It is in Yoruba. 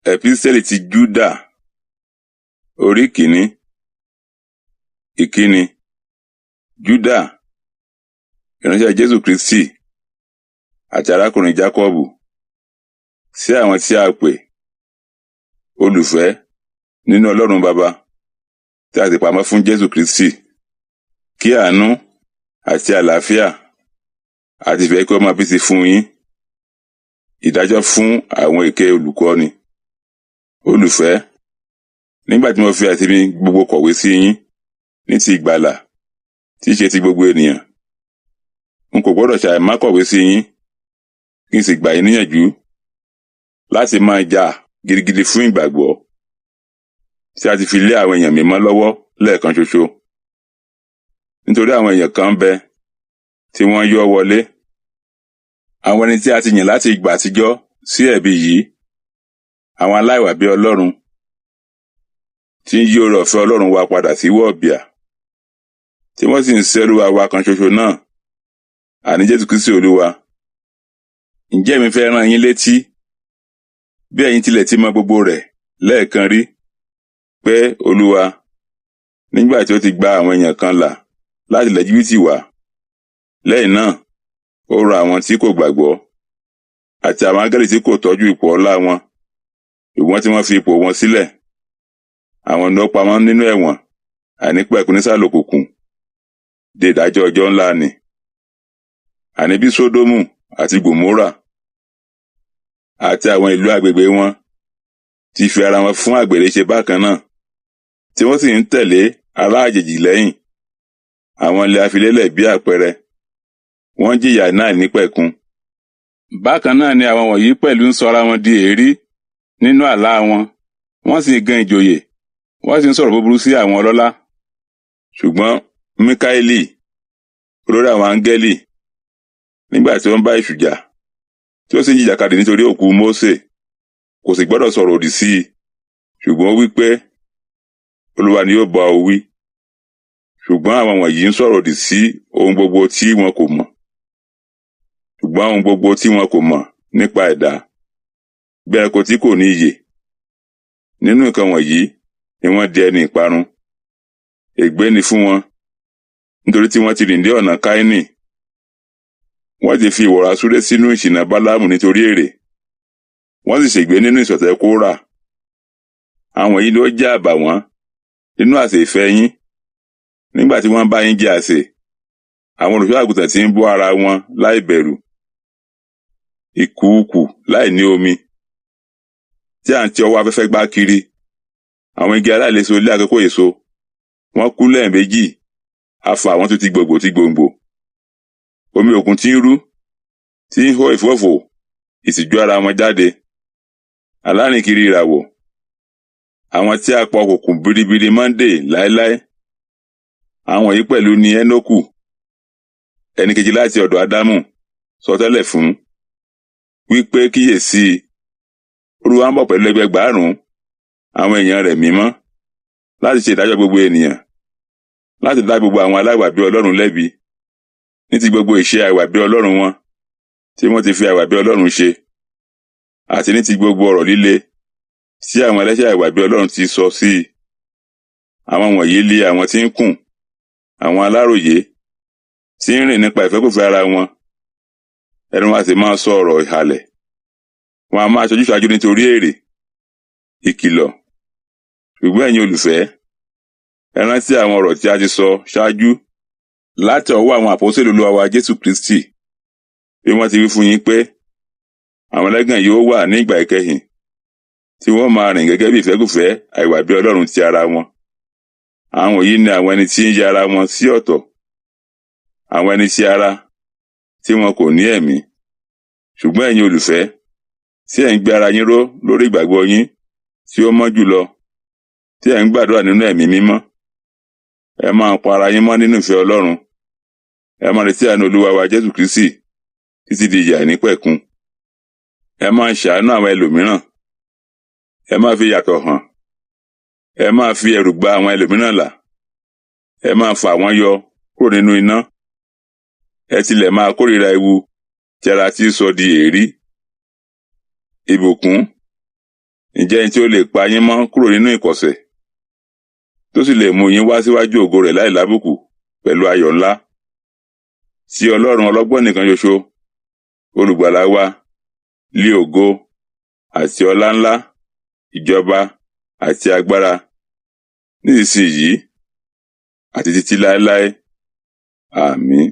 Epísítẹ́lì ti Júdà, orí kìíní. Ìkíni. Júdà, ìránṣẹ́ Jésù Kristi àti arákùnrin Jákọ́bù, sí àwọn tí a pè, olùfẹ́ nínú Ọlọ́run Baba, tí a sì pamọ́ fún Jésù Kristi, kí àánú àti àlàáfíà àti ìfẹ́ kí ó máa bí sí fún yín. Ìdájọ́ fún àwọn èké olùkọ́ni. Olùfẹ́, nígbà tí mo fi àti mi gbogbo kọ̀wé sí yín ní ti ìgbàlà tí í ṣe ti gbogbo ènìyàn, n kò gbọdọ̀ ṣàì má kọ̀wé sí yín, kí n sì gbà yín níyànjú láti máa jà gidigidi fún ìgbàgbọ́ tí a ti fi lé àwọn èèyàn mímọ́ lọ́wọ́ lẹ́ẹ̀kan ṣoṣo. Nítorí àwọn èèyàn kan ń bẹ tí wọ́n yọ́ wọlé, àwọn ẹni tí a ti yàn láti ìgbà àtijọ́ sí ẹ̀bi yìí, àwọn aláìwà bí Ọlọ́run, tí ń yí oore ọ̀fẹ́ Ọlọ́run wa padà sí wọ̀bìà, tí wọ́n sì ń sẹ́ Olúwa wa kan ṣoṣo náà, àní Jésù Kristi Olúwa. Ǹjẹ́ èmi fẹ́ rán yín létí, bí ẹ̀yin tilẹ̀ ti mọ gbogbo rẹ̀ lẹ́ẹ̀kan rí, pé Olúwa, nígbà tí ó ti gba àwọn èèyàn kan là láti ilẹ̀ Íjíbítì wá, lẹ́yìn náà ó rọ àwọn tí kò gbàgbọ́ àti àwọn áńgẹ́lì tí kò tọ́jú ipò ọlá wọn, ṣùgbọ́n tí wọ́n fi ipò wọn sílẹ̀, àwọn ni ó pamọ́ nínú ẹ̀wọ̀n àìnípẹ̀kun nísàlẹ̀ òkùnkùn de ìdájọ́ ọjọ́ ńlá nì. Àní bí Sódómù àti Gòmórà àti àwọn ìlú agbègbè wọn ti fi ara wọn fún àgbèrè ṣe bákan náà, tí wọ́n sì ń tẹ̀lé ará àjèjì lẹ́yìn, àwọn ilẹ̀ afilélẹ̀ bí àpẹẹrẹ, wọ́n jìyà náà nípẹ̀kun. Bákan náà ni àwọn wọ̀nyí pẹ̀lú ń sọ ara wọn di èérí nínú àlá wọn, wọ́n sì ń gan ìjòyè, wọ́n sì ń sọ̀rọ̀ búburú sí àwọn ọlọ́lá. Ṣùgbọ́n Míkáélì, olórí àwọn áńgẹ́lì, nígbà tí ó ń bá èṣù jà, tí ó sì ń jìjàkadì nítorí òkú Mósè, kò sì gbọ́dọ̀ sọ̀rọ̀ òdì sí i, ṣùgbọ́n ó wí pé, Olúwa ni yóò bá ọ wí. Ṣùgbọ́n àwọn wọ̀nyí ń sọ̀rọ̀ òdì sí ohun gbogbo tí wọn kò mọ̀. Ṣùgbọ́n ohun gbogbo tí wọn kò mọ̀ nípa ẹ̀dá, bí ẹranko tí kò ní iyè. Nínú nǹkan wọ̀nyí ni wọ́n di ẹni ìparun. Ègbé ni fún wọn, nítorí tí wọ́n ti rìn dé ọ̀nà Káínì. Wọ́n ti fi ìwọra súré sínú ìṣìnà Báláámù nítorí èrè. Wọ́n sì ṣègbé nínú ìṣọ̀tẹ̀ Kórà. Àwọn yìí ló jẹ́ àbàwọ́n nínú àsè ìfẹ́ yín. Nígbà tí wọ́n bá yín jẹ àsè, àwọn olùṣọ́ àgùntàn tí ń bọ́ ara wọn láì bẹ̀rù, ìkùukù láì ní omi, tí à ń ti ọwọ́ afẹ́fẹ́ gbá kiri, àwọn igi aláìléso lé àkókò èso, wọ́n kú lẹ́ẹ̀mejì, a fà wọ́n tu ti gbòǹgbò ti gbòǹgbò. Omi òkun tí ń rú, tí ń hó ìfófò, ìtìjú ara wọn jáde. Alárìnkiri ìràwọ̀, àwọn tí a pa òkùnkùn biribiri mọ́ndè láéláé. Àwọn yìí pẹ̀lú ni Énókù, ẹni kejì láti ọ̀dọ̀ Ádámù, sọtẹ́lẹ̀ fún, wípé kíyèsí, Olúwa ń bọ̀ pẹ̀lú ẹgbẹgbàárùn àwọn èèyàn rẹ̀ mímọ́ láti ṣe ìdájọ́ gbogbo ènìyàn, láti dá gbogbo àwọn aláìwà bí Ọlọ́run lẹ́bi ní ti gbogbo ìṣe àìwà bí Ọlọ́run wọn tí wọ́n ti fi àìwà bí Ọlọ́run ṣe, àti ní ti gbogbo ọ̀rọ̀ líle tí àwọn ẹlẹ́ṣẹ̀ àìwà bí Ọlọ́run ti sọ sí i. Àwọn wọ̀nyí lé àwọn tí ń kùn, àwọn aláròyé, tí ń rìn nípa ìfẹ́kúfẹ̀ẹ́ ara wọn, ẹnu wọn a sì máa sọ ọ̀rọ̀ ìhàlẹ̀. Wọn a máa ṣojúsàájú nítorí èrè. Ìkìlọ̀. Ṣùgbọ́n ẹ̀yin olùfẹ́, ẹ rántí àwọn ọ̀rọ̀ tí a ti sọ ṣáájú láti ọwọ́ àwọn àpọ́sítélì Olúwa wa Jésù Kristi, bí wọ́n ti wí fún yín pé àwọn ẹlẹ́gàn yóò wà ní ìgbà ìkẹyìn, tí wọ́n máa rìn gẹ́gẹ́ bí ìfẹ́kúfẹ̀ẹ́ àìwà bí Ọlọ́run ti ara wọn. Àwọn yìí ni àwọn ẹni tí ń ya ara wọn sí ọ̀tọ̀, àwọn ẹni tí ara tí wọn kò ní ẹ̀mí. Ṣùgbọ́n ẹ̀yin olùfẹ́, tí ẹ̀ ń gbé ara yín ró lórí ìgbàgbọ́ yín tí ó mọ́ jùlọ, tí ẹ̀ ń gbàdúrà nínú ẹ̀mí mímọ́, ẹ máa pa ara yín mọ́ nínú ìfẹ́ Ọlọ́run. Ẹ máa retí àánú Olúwa wa Jésù Kristi títí di ìyè àìnípẹ̀kun. Ẹ máa ṣàánú àwọn ẹlòmíràn. Ẹ máa fi yàtọ̀ hàn. Ẹ máa fi ẹ̀rù gba àwọn ẹlòmíràn là. Ẹ máa fà wọ́n yọ kúrò nínú iná. Ẹ tilẹ̀ máa kórìíra ewu tí ara ti sọ di èérí. Ìbùkún Ǹjẹ́ ẹni tí ó lè pa yín mọ́ kúrò nínú ìkọ̀sẹ̀, tó sì lè mú yín wá síwájú ògo rẹ̀ láìlábùkù pẹ̀lú ayọ̀ ńlá? Sí Ọlọ́run ọlọ́gbọ́n nìkan ṣoṣo, olùgbàlà wa, lé ògo àti ọlá ńlá, ìjọba àti agbára, nísinsìnyí àti títí láéláé. Àmín.